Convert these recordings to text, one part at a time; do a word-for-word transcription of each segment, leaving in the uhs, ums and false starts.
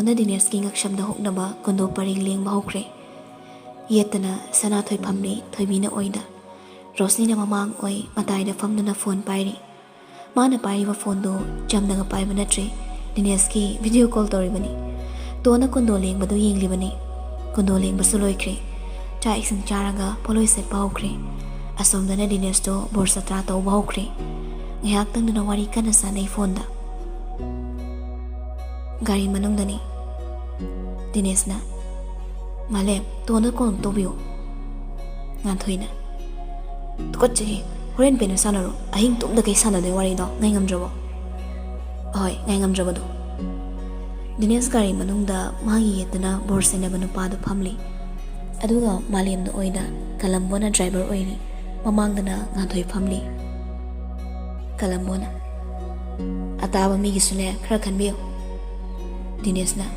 ꯅ ꯗꯤꯅꯦꯁꯀꯤ ꯉꯛꯁꯝꯗ ꯍꯨꯛꯅꯕ ꯀꯨꯟꯗꯣ ꯄꯔꯦꯡ ꯂꯦꯡꯕ ꯍꯧꯈ꯭ꯔꯦ꯫ ꯌꯦꯠꯇꯅ ꯁꯅꯥꯊꯣꯏ ꯐꯝꯂꯤ, ꯊꯣꯏꯕꯤꯅ ꯑꯣꯏꯗ꯫ ꯔꯣꯁꯅꯤꯅ ꯃꯃꯥꯡ ꯑꯣꯏ ꯃꯇꯥꯏꯗ ꯐꯝꯗꯨꯅ ꯐꯣꯟ ꯄꯥꯏꯔꯤ꯫ ꯃꯥꯅ ꯄꯥꯏꯔꯤꯕ ꯐꯣꯟꯗꯨ ꯆꯝꯅꯒ ꯄꯥꯏꯕ ꯅꯠꯇ꯭ꯔꯦ, ꯗꯤꯅꯦꯁꯀꯤ ꯚꯤꯗꯤꯑꯣ ꯀꯣꯜ ꯇꯧꯔꯤꯕꯅꯤ꯫ ꯇꯣꯟꯅ ꯀꯨꯟꯗꯣ ꯂꯦꯡꯕꯗꯨ ꯌꯦꯡꯂꯤꯕꯅꯤ꯫ ꯀꯨꯟꯗꯣ ꯂꯦꯡꯕꯁꯨ ꯂꯣꯏꯈ꯭ꯔꯦ꯫ ꯆꯥꯛ ꯏꯁꯤꯡ ꯆꯥꯔꯒ ꯄꯣꯠꯂꯣꯏ ꯁꯦꯠꯄ ꯍꯧꯈ꯭ꯔꯦ꯫ ꯑꯁꯣꯝꯗꯅ ꯗꯤꯅꯦꯁꯇꯣ ꯕꯣꯔ ꯆꯇ꯭ꯔꯥ ꯇꯧꯕ ꯍꯧꯈ꯭ꯔꯦ꯫ ꯉꯥꯏꯍꯥꯛꯇꯪꯗꯨꯅ ꯋꯥꯔꯤ ꯀꯟꯅ ꯁꯥꯟꯅꯩ ꯐꯣꯟꯗ꯫ ꯒꯥꯔꯤ ꯃꯅꯨꯡꯗꯅꯤ꯫ ꯗꯤꯅꯦꯁꯅ, "ꯃꯥꯂꯦꯝ, ꯇꯣꯟꯗ ꯀꯣꯜ ꯑꯃ ꯇꯧꯕꯤꯌꯨ꯫" ꯉꯥꯟꯊꯣꯏꯅ, "ꯇꯨꯀꯠꯆꯩꯍꯦ, ꯍꯣꯔꯦꯟ ꯄꯦꯟꯅ ꯁꯥꯟꯅꯔꯣ, ꯑꯍꯤꯡ ꯇꯨꯝꯗ ꯀꯩ ꯁꯥꯟꯅꯗꯣꯏ ꯋꯥꯔꯤꯅꯣ, ꯉꯥꯏ ꯉꯝꯗ꯭ꯔꯕꯣ?" "ꯑꯍꯣꯏ, ꯉꯥꯏ ꯉꯝꯗ꯭ꯔꯕꯗꯣ꯫" ꯗꯤꯅꯦꯁ ꯒꯥꯔꯤ ꯃꯅꯨꯡꯗ ꯃꯥꯒꯤ ꯌꯦꯠꯇꯅ ꯕꯣꯔ ꯁꯦꯟꯅꯕ ꯅꯨꯄꯥꯗꯨ ꯐꯝꯂꯤ꯫ ꯑꯗꯨꯒ ꯃꯥꯂꯦꯝꯅ ꯑꯣꯏꯗ ꯀꯂꯝꯕꯣꯅ ꯗ꯭ꯔꯥꯏꯚꯔ ꯑꯣꯏꯔꯤ꯫ ꯃꯃꯥꯡꯗꯅ ꯉꯥꯟꯊꯣꯏ ꯐꯝꯂꯤ꯫ ꯀꯂꯝꯕꯣꯅ, "ꯑꯇꯥꯕ ꯃꯤꯒꯤꯁꯨꯅꯦ ꯈꯔ ꯈꯟꯕꯤꯌꯨ꯫" ꯗꯤꯅꯦꯁꯅ,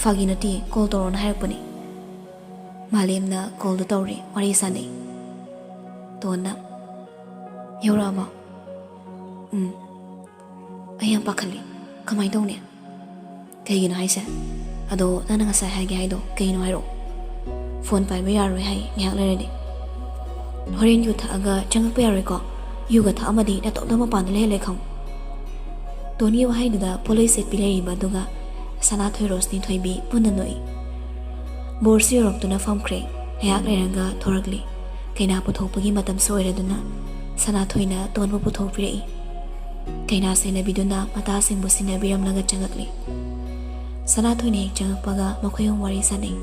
"ꯐꯥꯒꯤ ꯅꯠꯇꯦ, ꯀꯣꯜ ꯇꯧꯔꯣꯅ ꯍꯥꯏꯔꯛꯄꯅꯤ꯫" ꯃꯥꯂꯦꯝꯅ ꯀꯣꯜꯗꯨ ꯇꯧꯔꯤ, ꯋꯥꯔꯤ ꯁꯥꯟꯅꯩ꯫ ꯇꯣꯟꯅ, "ꯌꯧꯔꯛꯑꯕꯣ?" "ꯎꯝ꯫ ꯑꯩ ꯌꯥꯝ ꯄꯥꯈꯠꯂꯤ꯫ ꯀꯃꯥꯏꯅ ꯇꯧꯅꯤ?" "ꯀꯩꯒꯤꯅꯣ ꯍꯥꯏꯁꯦ? ꯑꯗꯣ ꯅꯪꯅ ꯉꯁꯥꯏ ꯍꯥꯏꯒꯦ ꯍꯥꯏꯗꯣ ꯀꯩꯅꯣ ꯍꯥꯏꯔꯛꯑꯣ꯫" "ꯐꯣꯟ ꯄꯥꯏꯕ ꯌꯥꯔꯣꯏ ꯍꯥꯏ ꯉꯥꯏꯍꯥꯛ ꯂꯩꯔꯗꯤ꯫" "ꯍꯣꯔꯦꯟ ꯌꯨ ꯊꯛꯑꯒ ꯆꯪꯉꯛꯄ ꯌꯥꯔꯣꯏꯀꯣ? ꯌꯨꯒ ꯊꯛꯑꯝꯃꯗꯤ ꯅꯇꯣꯝꯇ ꯃꯄꯥꯟꯗ ꯂꯩꯍꯜꯂꯦ ꯈꯪꯉꯨ꯫" ꯇꯣꯟꯒꯤ ꯋꯥꯍꯩꯗꯨꯗ ꯄꯣꯠꯂꯣꯏ ꯁꯦꯠꯄꯤ ꯂꯩꯔꯤꯕ ꯑꯗꯨꯒ ꯁꯅꯥꯊꯣꯏ, ꯔꯣꯁꯅꯤ, ꯊꯣꯏꯕꯤ ꯄꯨꯟꯅ ꯅꯣꯛꯏ꯫ ꯕꯣꯔꯁꯨ ꯌꯧꯔꯛꯇꯨꯅ ꯐꯝꯈ꯭ꯔꯦ꯫ ꯉꯥꯏꯍꯥꯛ ꯂꯩꯔꯒ ꯊꯣꯔꯛꯂꯤ꯫ ꯀꯩꯅꯥ ꯄꯨꯊꯣꯛꯄꯒꯤ ꯃꯇꯝꯁꯨ ꯑꯣꯏꯔꯗꯨꯅ ꯁꯅꯥꯊꯣꯏꯅ ꯇꯣꯟꯕꯨ ꯄꯨꯊꯣꯛꯄꯤꯔꯛꯏ꯫ ꯀꯩꯅꯥ ꯁꯦꯟꯅꯕꯤꯗꯨꯅ ꯃꯇꯥꯁꯤꯡꯕꯨ ꯁꯤꯟꯅꯕꯤꯔꯝꯂꯒ ꯆꯪꯉꯛꯂꯤ꯫ ꯁꯅꯥꯊꯣꯏꯅ ꯍꯦꯛ ꯆꯪꯉꯛꯄꯒ ꯃꯈꯣꯏ ꯑꯍꯨꯝ ꯋꯥꯔꯤ ꯁꯥꯟꯅꯩ꯫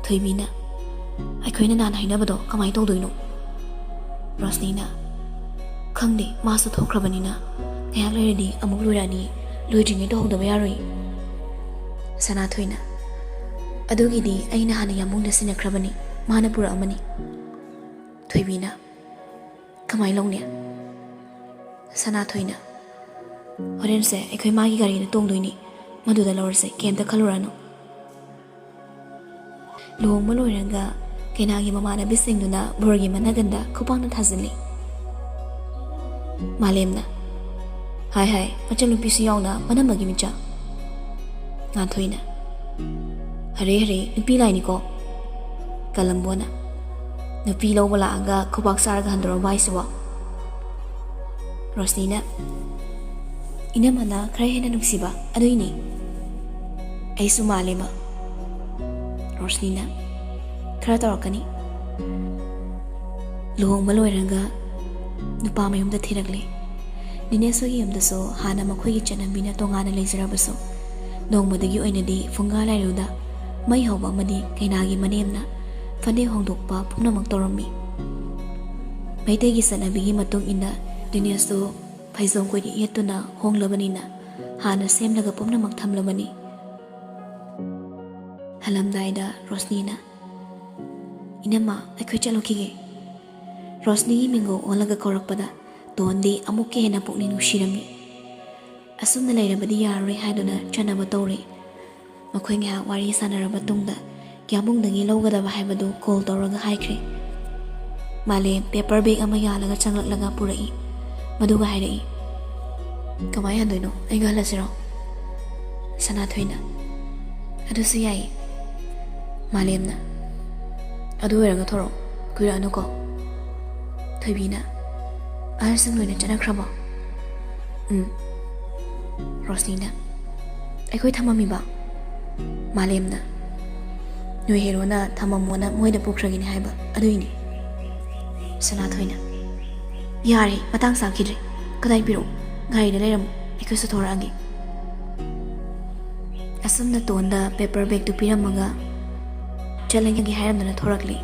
ꯊꯣꯏꯕꯤꯅ, "ꯑꯩꯈꯣꯏꯅ ꯅꯍꯥꯟ ꯍꯥꯏꯅꯕꯗꯣ ꯀꯃꯥꯏꯅ ꯇꯧꯗꯣꯏꯅꯣ?" ꯔꯣꯁꯅꯤꯅ, "ꯈꯪꯗꯦ, ꯃꯥꯁꯨ ꯊꯣꯛꯈ꯭ꯔꯕꯅꯤꯅ ꯉꯥꯏꯍꯥꯛ ꯂꯩꯔꯗꯤ ꯑꯃꯨꯛ ꯂꯣꯏꯔꯛꯑꯅꯤ, ꯂꯣꯏꯗ꯭ꯔꯤꯉꯩ ꯇꯧꯍꯧꯗꯕ ꯌꯥꯔꯣꯏ꯫" ꯁꯅꯥꯊꯣꯏꯅ, "ꯑꯗꯨꯒꯤꯗꯤ ꯑꯩꯅ ꯍꯥꯟꯅ ꯌꯥꯝꯕꯨꯡꯗ ꯁꯤꯟꯅꯈ꯭ꯔꯕꯅꯤ, ꯃꯥꯅ ꯄꯨꯔꯛꯑꯃꯅꯤ꯫" ꯊꯣꯏꯕꯤꯅ, "ꯀꯃꯥꯏꯅ ꯂꯧꯅꯤ?" ꯁꯅꯥꯊꯣꯏꯅ, "ꯍꯣꯔꯦꯟꯁꯦ ꯑꯩꯈꯣꯏ ꯃꯥꯒꯤ ꯒꯥꯔꯤꯗ ꯇꯣꯡꯗꯣꯏꯅꯤ, ꯃꯗꯨꯗ ꯂꯧꯔꯁꯦ, ꯀꯩꯝꯇ ꯈꯜꯂꯨꯔꯅꯨ꯫" ꯂꯨꯍꯣꯡꯕ ꯂꯣꯏꯔꯒ ꯀꯩꯅꯥꯒꯤ ꯃꯃꯥꯟꯅꯕꯤꯁꯤꯡꯗꯨꯅ ꯕꯣꯔꯒꯤ ꯃꯅꯥꯒꯟꯗ ꯈꯨꯄꯥꯛꯅ ꯊꯥꯖꯤꯜꯂꯤ꯫ ꯃꯥꯂꯦꯝꯅ, "ꯍꯥꯏ ꯍꯥꯏ, ꯃꯆꯟꯅꯨꯄꯤꯁꯨ ꯌꯥꯎꯅ ꯃꯅꯝꯃꯒꯤ ꯃꯤꯆꯥ꯫ ꯁꯅꯥꯊꯣꯏꯅ, "ꯍꯔꯦ ꯍꯔꯦ, ꯅꯨꯄꯤ ꯂꯥꯏꯅꯤꯀꯣ?" ꯀꯂꯝꯕꯣꯅ, "ꯅꯨꯄꯤ ꯂꯧꯕ ꯂꯥꯛꯑꯒ ꯈꯨꯕꯥꯛ ꯆꯥꯔꯒ ꯍꯟꯗꯣꯔꯛꯑꯕ ꯍꯥꯏꯁꯤꯕꯣ?" ꯔꯣꯁꯅꯤꯅ, "ꯏꯅꯝꯃꯅ ꯈꯔ ꯍꯦꯟꯅ ꯅꯨꯡꯁꯤꯕ ꯑꯗꯨꯏꯅꯤ꯫ ꯑꯩꯁꯨ ꯃꯥꯜꯂꯦꯕ꯫" ꯔꯣꯁꯅꯤꯅ, "ꯈꯔ ꯇꯧꯔꯛꯀꯅꯤ꯫" ꯂꯨꯍꯣꯡꯕ ꯂꯣꯏꯔꯒ ꯅꯨꯄꯥ ꯃꯌꯨꯝꯗ ꯊꯤꯔꯛꯂꯦ꯫ ꯗꯤꯅꯦꯁ ꯍꯣꯏꯒꯤ ꯌꯨꯝꯗꯁꯨ ꯍꯥꯟꯅ ꯃꯈꯣꯏꯒꯤ ꯆꯠꯅꯕꯤꯅ ꯇꯣꯉꯥꯟꯅ ꯂꯩꯖꯔꯕꯁꯨ, ꯅꯣꯡꯃꯗꯨꯒꯤ ꯑꯣꯏꯅꯗꯤ ꯐꯨꯡꯒꯥ ꯂꯥꯏꯔꯨꯗ ꯃꯩ ꯍꯧꯕ ꯑꯃꯗꯤ ꯀꯩꯅꯥꯒꯤ ꯃꯅꯦꯝꯅ ꯐꯅꯦꯛ ꯍꯣꯡꯗꯣꯛꯄ ꯄꯨꯝꯅꯃꯛ ꯇꯧꯔꯝꯃꯤ꯫ ꯃꯩꯇꯩꯒꯤ ꯆꯠꯅꯕꯤꯒꯤ ꯃꯇꯨꯡ ꯏꯟꯅ ꯗꯤꯅꯦꯁꯇꯨ ꯐꯩꯖꯣꯝ ꯀꯣꯏꯔꯤ ꯌꯦꯠꯇꯨꯅ ꯍꯣꯡꯂꯕꯅꯤꯅ ꯍꯥꯟꯅ ꯁꯦꯝꯂꯒ ꯄꯨꯝꯅꯃꯛ ꯊꯝꯂꯕꯅꯤ꯫ ꯍꯜꯂꯝꯗꯥꯏꯗ ꯔꯣꯁꯅꯤꯅ, "ꯏꯅꯝꯃ, ꯑꯩꯈꯣꯏ ꯆꯠꯂꯨꯈꯤꯒꯦ꯫" ꯔꯣꯁꯅꯤꯒꯤ ꯃꯤꯡꯒꯧ ꯑꯣꯜꯂꯒ ꯀꯧꯔꯛꯄꯗ ꯇꯣꯟꯗꯤ ꯑꯃꯨꯛꯀ ꯍꯦꯟꯅ ꯄꯨꯛꯅꯤꯡ ꯅꯨꯡꯁꯤꯔꯝꯃꯤ꯫ ꯑꯁꯨꯝꯅ ꯂꯩꯔꯕꯗꯤ ꯌꯥꯔꯔꯣꯏ ꯍꯥꯏꯗꯨꯅ ꯆꯠꯅꯕ ꯇꯧꯔꯦ꯫ ꯃꯈꯣꯏ ꯉꯥꯏꯍꯥꯛ ꯋꯥꯔꯤ ꯁꯥꯟꯅꯔꯕ ꯇꯨꯡꯗ ꯀꯤꯌꯥꯃꯨꯡꯗꯒꯤ ꯂꯧꯒꯗꯕ ꯍꯥꯏꯕꯗꯨ ꯀꯣꯜ ꯇꯧꯔꯒ ꯍꯥꯏꯈ꯭ꯔꯦ꯫ ꯃꯥꯂꯦꯝ ꯄꯦꯄꯔ ꯕꯦꯒ ꯑꯃ ꯌꯥꯜꯂꯒ ꯆꯪꯂꯛꯂꯒ ꯄꯨꯔꯛꯏ꯫ ꯃꯗꯨꯒ ꯍꯥꯏꯔꯛꯏ, "ꯀꯃꯥꯏ ꯍꯟꯗꯣꯏꯅꯣ? ꯑꯩꯒ ꯍꯜꯂꯁꯤꯔꯣ?" ꯁꯅꯥꯊꯣꯏꯅ, "ꯑꯗꯨꯁꯨ ꯌꯥꯏꯌꯦ꯫" ꯃꯥꯂꯦꯝꯅ, "ꯑꯗꯨ ꯑꯣꯏꯔꯒ ꯊꯣꯔꯛꯑꯣ, ꯀꯨꯏꯔꯛꯑꯅꯨꯀꯣ꯫" ꯊꯣꯏꯕꯤꯅ, "ꯑꯍꯜꯁꯤꯡ ꯂꯣꯏꯅ ꯆꯠꯅꯈ꯭ꯔꯕꯣ?" "ꯎꯝ꯫" ꯔꯣꯁꯅꯤꯅ, "ꯑꯩꯈꯣꯏ ꯊꯝꯃꯝꯃꯤꯕ?" ꯃꯥꯂꯦꯝꯅ, "ꯅꯣꯏ ꯍꯦꯔꯣꯅ ꯊꯝꯃꯝꯃꯣꯅ ꯃꯣꯏꯗ ꯄꯨꯈ꯭ꯔꯒꯦꯅꯦ ꯍꯥꯏꯕ ꯑꯗꯨꯏꯅꯦ꯫" ꯁꯅꯥꯊꯣꯏꯅ, "ꯌꯥꯔꯦ, ꯃꯇꯥꯡ ꯆꯥꯈꯤꯗ꯭ꯔꯦ꯫ ꯀꯗꯥꯏ ꯄꯤꯔꯛꯑꯣ? ꯒꯥꯔꯤꯗ ꯂꯩꯔꯝꯃꯣ, ꯑꯩꯈꯣꯏꯁꯨ ꯊꯣꯔꯛꯑꯒꯦ꯫" ꯑꯁꯨꯝꯅ ꯇꯣꯟꯗ ꯄꯦꯄꯔ ꯕꯦꯒꯇꯨ ꯄꯤꯔꯝꯃꯒ ꯆꯠꯂꯒꯦ ꯍꯥꯏꯔꯝꯗꯅ ꯊꯣꯔꯛꯂꯦ꯫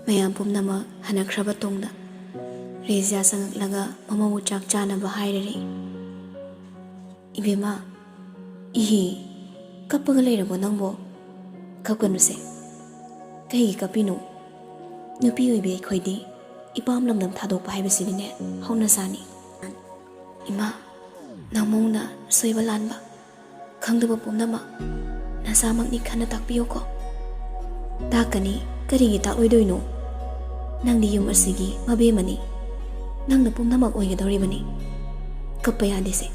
ꯃꯌꯥꯝ ꯄꯨꯝꯅꯃꯛ ꯍꯟꯅꯈ꯭ꯔꯕ ꯇꯨꯡꯗ ꯔꯦꯖꯤꯌꯥ ꯆꯪꯂꯛꯂꯒ ꯃꯃꯧꯕꯨ ꯆꯥꯛ ꯆꯥꯅꯕ ꯍꯥꯏꯔꯔꯦ꯫ "ꯏꯕꯦꯝꯃ, ꯏꯍꯤ, ꯀꯞꯄꯒ ꯂꯩꯔꯕꯣ ꯅꯪꯕꯣ? ꯀꯞꯀꯅꯨꯁꯦ꯫ ꯀꯩꯒꯤ ꯀꯞꯄꯤꯅꯣ? ꯅꯨꯄꯤ ꯑꯣꯏꯕꯤ ꯑꯩꯈꯣꯏꯗꯤ ꯏꯄꯥꯝ ꯂꯝꯗꯝ ꯊꯥꯗꯣꯛꯄ ꯍꯥꯏꯕꯁꯤꯗꯤꯅꯦ ꯍꯧꯅꯁꯥꯅꯤ꯫" "ꯏꯃꯥ, ꯅꯃꯧꯅ ꯁꯣꯏꯕ ꯂꯥꯟꯕ ꯈꯪꯗꯕ ꯄꯨꯝꯅꯃꯛ ꯅꯁꯥꯃꯛꯅꯤ ꯈꯟꯅ ꯇꯥꯛꯄꯤꯌꯨꯀꯣ꯫" "ꯇꯥꯛꯀꯅꯤ, ꯀꯔꯤꯒꯤ ꯇꯥꯛꯂꯣꯏꯗꯣꯏꯅꯣ? ꯅꯪꯗꯤ ꯌꯨꯝ ꯑꯁꯤꯒꯤ ꯃꯕꯦꯝꯃꯅꯤ꯫" ꯅꯪꯅ ꯄꯨꯝꯅꯃꯛ ꯑꯣꯏꯒꯗꯧꯔꯤꯕꯅꯤ꯫ ꯀꯞꯄ ꯌꯥꯗꯦꯁꯦ꯫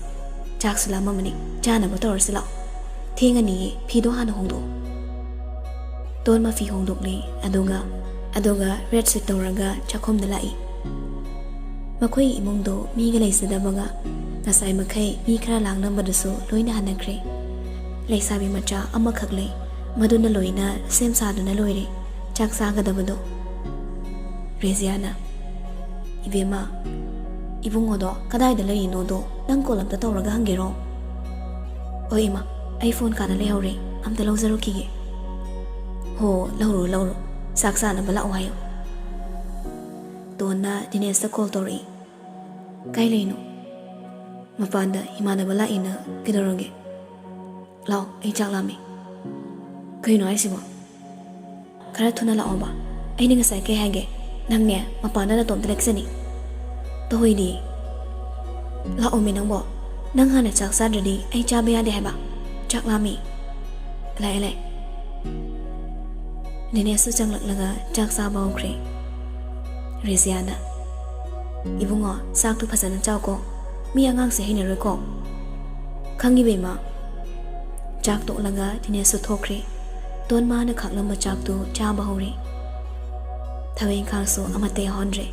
ꯆꯥꯛꯁꯨ ꯂꯥꯝꯃꯝꯃꯅꯤ, ꯆꯥꯅꯕ ꯇꯧꯔꯁꯤ ꯂꯥꯛꯑꯣ꯫ ꯊꯦꯡꯉꯅꯤꯌꯦ, ꯐꯤꯗꯣ ꯍꯥꯟꯅ ꯍꯣꯡꯗꯣꯛꯑꯣ꯫ ꯇꯣꯟꯃ ꯐꯤ ꯍꯣꯡꯗꯣꯛꯂꯦ, ꯑꯗꯨꯒ ꯑꯗꯨꯒ ꯔꯦꯗ ꯁꯨꯠ ꯇꯧꯔꯒ ꯆꯥꯛꯈꯨꯝꯗ ꯂꯥꯛꯏ꯫ ꯃꯈꯣꯏꯒꯤ ꯏꯃꯨꯡꯗꯣ ꯃꯤꯒ ꯂꯩꯖꯗꯕꯒ ꯉꯁꯥꯏ ꯃꯈꯩ ꯃꯤ ꯈꯔ ꯂꯥꯡꯂꯝꯕꯗꯨꯁꯨ ꯂꯣꯏꯅ ꯍꯟꯅꯈ꯭ꯔꯦ꯫ ꯂꯩꯁꯥꯕꯤ ꯃꯆꯥ ꯑꯃꯈꯛ ꯂꯩ, ꯃꯗꯨꯅ ꯂꯣꯏꯅ ꯁꯦꯝ ꯁꯥꯗꯨꯅ ꯂꯣꯏꯔꯦ ꯆꯥꯛ ꯆꯥꯒꯗꯕꯗꯣ꯫ ꯔꯦꯖꯤꯌꯥꯅ, "ꯏꯕꯦꯝꯃ, ꯏꯕꯨꯡꯉꯣꯗꯣ ꯀꯗꯥꯏꯗ ꯂꯩꯔꯤꯅꯣꯗꯣ ꯅꯪ ꯀꯣꯜ ꯑꯝꯇ ꯇꯧꯔꯒ ꯍꯪꯒꯦꯔꯣ?" "ꯍꯣꯏ ꯏꯃꯥ, ꯑꯩ ꯐꯣꯟ ꯀꯥꯗ ꯂꯩꯍꯧꯔꯦ, ꯑꯝꯇ ꯂꯧꯖꯔꯨꯈꯤꯒꯦ꯫" "ꯍꯣ, ꯂꯧꯔꯨ ꯂꯧꯔꯨ, ꯆꯥꯛ ꯆꯥꯅꯕ ꯂꯥꯛꯑꯣ ꯍꯥꯏꯌꯨ꯫" ꯇꯣꯟꯅ ꯗꯤꯅꯦꯁꯇ ꯀꯣꯜ ꯇꯧꯔꯛꯏ꯫ "ꯀꯥꯏ ꯂꯩꯅꯣ?" "ꯃꯄꯥꯟꯗ ꯏꯃꯥꯟꯅꯕ ꯂꯥꯛꯏꯅ꯫ ꯀꯩꯗꯧꯔꯒꯦ?" "ꯂꯥꯛꯑꯣ, ꯑꯩ ꯆꯥꯛ ꯂꯥꯝꯃꯤ꯫" "ꯀꯩꯅꯣ ꯍꯥꯏꯁꯤꯕꯣ?" "ꯈꯔ ꯊꯨꯅ ꯂꯥꯛꯑꯣꯕ꯫ ꯑꯩꯅ ꯉꯁꯥꯏ ꯀꯩ ꯍꯥꯏꯒꯦ? ꯅꯪꯅꯦ ꯃꯄꯥꯟꯗ ꯅꯇꯣꯝꯇ ꯂꯦꯛꯆꯅꯤ꯫ ꯇꯧꯍꯣꯏꯗꯤ꯫ ꯂꯥꯛꯑꯣꯃꯤ ꯅꯪꯕꯣ꯫ ꯅꯪ ꯍꯥꯟꯅ ꯆꯥꯛ ꯆꯥꯗ꯭ꯔꯗꯤ ꯑꯩ ꯆꯥꯕ ꯌꯥꯗꯦ ꯍꯥꯏꯕ꯫ ꯆꯥꯛ ꯂꯥꯝꯃꯤ꯫" "ꯂꯥꯛꯑꯦ, ꯂꯥꯛꯑꯦ꯫" ꯗꯤꯅꯦꯁꯁꯨ ꯆꯪꯂꯛꯂꯒ ꯆꯥꯛ ꯆꯥꯕ ꯍꯧꯈ꯭ꯔꯦ꯫ ꯔꯦꯖꯤꯌꯥꯅ, "ꯏꯕꯨꯡꯉꯣ, ꯆꯥꯛꯇꯨ ꯐꯖꯅ ꯆꯥꯎꯀꯣ꯫ ꯃꯤ ꯑꯉꯥꯡꯁꯦ ꯍꯩꯅꯔꯣꯏꯀꯣ꯫" "ꯈꯪꯉꯤꯕ ꯏꯃꯥ꯫" ꯆꯥꯛ ꯇꯣꯛꯂꯒ ꯗꯤꯅꯦꯁꯁꯨ ꯊꯣꯛꯈ꯭ꯔꯦ꯫ ꯇꯣꯟ ꯃꯥꯅ ꯈꯥꯛꯂꯝꯕ ꯆꯥꯛꯇꯨ ꯆꯥꯕ ꯍꯧꯔꯦ꯫ ꯊꯕꯛ ꯏꯪꯈꯥꯡꯁꯨ ꯑꯃꯠꯇ ꯌꯥꯎꯍꯟꯗ꯭ꯔꯦ꯫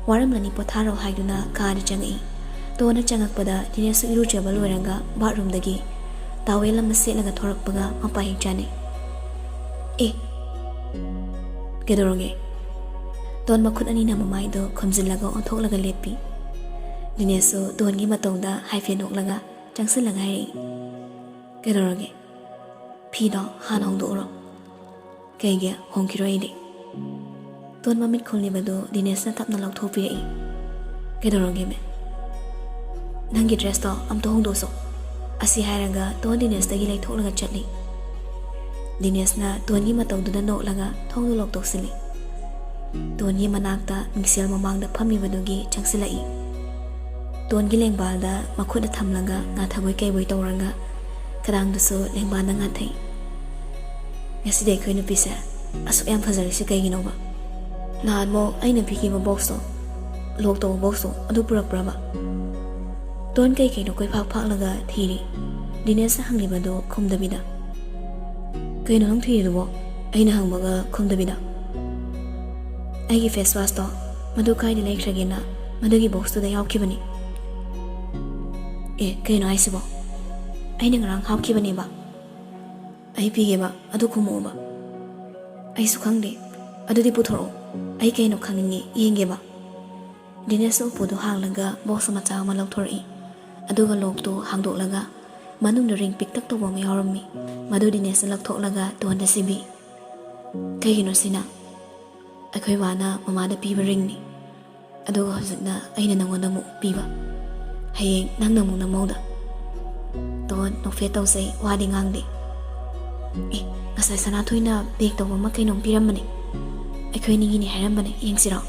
"ꯋꯥꯔꯝꯂꯅꯤ, ꯄꯣꯊꯥꯔꯣ" ꯍꯥꯏꯗꯨꯅ ꯀꯥꯗ ꯆꯪꯉꯛꯏ꯫ ꯇꯣꯟꯅ ꯆꯪꯉꯛꯄꯗ ꯗꯤꯅꯦꯁꯁꯨ ꯏꯔꯨꯖꯕ ꯂꯣꯏꯔꯒ ꯕꯥꯠꯔꯨꯝꯗꯒꯤ ꯇꯥꯋꯦꯜ ꯑꯃ ꯁꯦꯠꯂꯒ ꯊꯣꯔꯛꯄꯒ ꯃꯄꯥ ꯍꯦꯛ ꯆꯥꯅꯩ꯫ "ꯑꯦ, ꯀꯩꯗꯧꯔꯒꯦ?" ꯇꯣꯟ ꯃꯈꯨꯠ ꯑꯅꯤꯅ ꯃꯃꯥꯏꯗꯣ ꯈꯨꯝꯖꯤꯜꯂꯒ ꯑꯣꯟꯊꯣꯛꯂꯒ ꯂꯦꯞꯄꯤ꯫ ꯗꯤꯅꯦꯁꯁꯨ ꯇꯣꯟꯒꯤ ꯃꯇꯧꯗ ꯍꯥꯏꯐꯦꯠ ꯅꯣꯛꯂꯒ ꯆꯪꯁꯤꯜꯂꯒ ꯍꯥꯏꯔꯛꯏ, "ꯀꯩꯗꯧꯔꯒꯦ? ꯐꯤꯗꯣ ꯍꯥꯟꯅ ꯍꯣꯡꯗꯣꯛꯎꯔꯣ꯫" "ꯀꯩꯒꯤ? ꯍꯣꯡꯈꯤꯔꯣꯏ ꯑꯩꯗꯤ꯫" ꯇꯣꯟ ꯃꯃꯤꯠ ꯈꯨꯝꯂꯤꯕꯗꯨ ꯗꯤꯅꯦꯁꯅ ꯇꯞꯅ ꯂꯧꯊꯣꯛꯄꯤꯔꯛꯏ꯫ "ꯀꯩꯗꯧꯔꯒꯦꯃꯦ?" "ꯅꯪꯒꯤ ꯗ꯭ꯔꯦꯁꯇꯣ ꯑꯝꯇ ꯍꯣꯡꯗꯣꯛꯁꯣ꯫" ꯑꯁꯤ ꯍꯥꯏꯔꯒ ꯇꯣꯟ ꯗꯤꯅꯦꯁꯇꯒꯤ ꯂꯩꯊꯣꯛꯂꯒ ꯆꯠꯂꯤ꯫ ꯗꯤꯅꯦꯁꯅ ꯇꯣꯟꯒꯤ ꯃꯇꯧꯗꯨꯗ ꯅꯣꯛꯂꯒ ꯊꯣꯡꯗꯨ ꯂꯣꯛꯇꯣꯛꯁꯤꯜꯂꯤ꯫ ꯇꯣꯟꯒꯤ ꯃꯅꯥꯛꯇ ꯃꯤꯡꯁꯦꯜ ꯃꯃꯥꯡꯗ ꯐꯝꯃꯤꯕꯗꯨꯒꯤ ꯆꯪꯁꯤꯜꯂꯛꯏ꯫ ꯇꯣꯟꯒꯤ ꯂꯦꯡꯕꯥꯜꯗ ꯃꯈꯨꯠꯅ ꯊꯝꯂꯒ ꯉꯥꯊꯕꯣꯏ ꯀꯩꯕꯣꯏ ꯇꯧꯔꯒ ꯈꯗꯥꯡꯗꯨꯁꯨ ꯂꯦꯡꯕꯥꯜꯅ ꯉꯥꯊꯩ꯫ "ꯉꯁꯤꯗꯤ ꯑꯩꯈꯣꯏ ꯅꯨꯄꯤꯁꯦ ꯑꯁꯨꯛ ꯌꯥꯝ ꯐꯖꯔꯤꯁꯦ ꯀꯩꯒꯤꯅꯣꯕ? ꯅꯍꯥꯟꯃꯨꯛ ꯑꯩꯅ ꯄꯤꯈꯤꯕ ꯕꯣꯛꯁꯇꯣ ꯂꯣꯛ ꯇꯧꯕ ꯕꯣꯛꯁꯇꯣ ꯑꯗꯨ ꯄꯨꯔꯛꯄ꯭ꯔꯕ? ꯇꯣꯟ ꯀꯩ ꯀꯩꯅꯣ ꯀꯣꯏꯐꯥꯛ ꯐꯥꯛꯂꯒ ꯊꯤꯔꯤ꯫ ꯗꯤꯅꯦꯁꯅ ꯍꯪꯂꯤꯕꯗꯨ ꯈꯨꯝꯗꯕꯤꯗ꯫ "ꯀꯩꯅꯣ ꯅꯪ ꯊꯤꯔꯤꯗꯨꯕꯣ?" ꯑꯩꯅ ꯍꯪꯕꯒ ꯈꯨꯝꯗꯕꯤꯗ꯫ "ꯑꯩꯒꯤ ꯐꯦꯁ ꯋꯥꯁꯇꯣ ꯃꯗꯨ ꯀꯥꯏꯗ ꯂꯩꯈ꯭ꯔꯒꯦꯅ ꯃꯗꯨꯒꯤ ꯕꯣꯛꯁꯇꯨꯗ ꯌꯥꯎꯈꯤꯕꯅꯤ꯫" "ꯑꯦ, ꯀꯩꯅꯣ ꯍꯥꯏꯁꯤꯕꯣ? ꯑꯩꯅ ꯉꯔꯥꯡ ꯍꯥꯞꯈꯤꯕꯅꯦꯕ꯫ ꯑꯩ ꯄꯤꯒꯦꯕ, ꯑꯗꯨ ꯈꯨꯝꯃꯛꯑꯣꯕ꯫" "ꯑꯩꯁꯨ ꯈꯪꯗꯦ꯫ ꯑꯗꯨꯗꯤ ꯄꯨꯊꯣꯔꯛꯑꯣ꯫ ꯑꯩ ꯀꯩꯅꯣ ꯈꯪꯅꯤꯡꯉꯦ, ꯌꯦꯡꯒꯦꯕ꯫" ꯗꯤꯅꯦꯁꯅ ꯎꯄꯨꯗꯨ ꯍꯥꯡꯂꯒ ꯕꯣꯛꯁ ꯃꯆꯥ ꯑꯃ ꯂꯧꯊꯣꯔꯛꯏ꯫ ꯑꯗꯨꯒ ꯂꯣꯛꯇꯨ ꯍꯥꯡꯗꯣꯛꯂꯒ ꯃꯅꯨꯡꯗ ꯔꯤꯡ ꯄꯤꯛꯇꯛ ꯇꯧꯕ ꯑꯃ ꯌꯥꯎꯔꯝꯃꯤ꯫ ꯃꯗꯨ ꯗꯤꯅꯦꯁꯅ ꯂꯧꯊꯣꯛꯂꯒ ꯇꯣꯟꯗ ꯁꯤꯕꯤ꯫ "ꯀꯩꯒꯤꯅꯣ ꯁꯤꯅ?" "ꯑꯩꯈꯣꯏ ꯕꯥꯅ ꯃꯃꯥꯗ ꯄꯤꯕ ꯔꯤꯡꯅꯤ꯫ ꯑꯗꯨꯒ ꯍꯧꯖꯤꯛꯅ ꯑꯩꯅ ꯅꯪꯉꯣꯟꯗ ꯑꯃꯨꯛ ꯄꯤꯕ꯫ ꯍꯌꯦꯡ ꯅꯪꯅ ꯑꯃꯨꯛ ꯅꯃꯧꯗ꯫" ꯇꯣꯟ ꯅꯣꯛꯐꯦꯠ ꯇꯧꯖꯩ, ꯋꯥꯗꯤ ꯉꯥꯡꯗꯦ꯫ "ꯑꯦ, ꯉꯁꯥꯏ ꯁꯅꯥꯊꯣꯏꯅ ꯄꯦꯛ ꯇꯧꯕ ꯑꯃ ꯀꯩꯅꯣꯝ ꯄꯤꯔꯝꯕꯅꯦ꯫ ꯑꯩꯈꯣꯏ ꯑꯅꯤꯒꯤꯅꯤ ꯍꯥꯏꯔꯝꯕꯅꯦ, ꯌꯦꯡꯁꯤꯔꯣ?"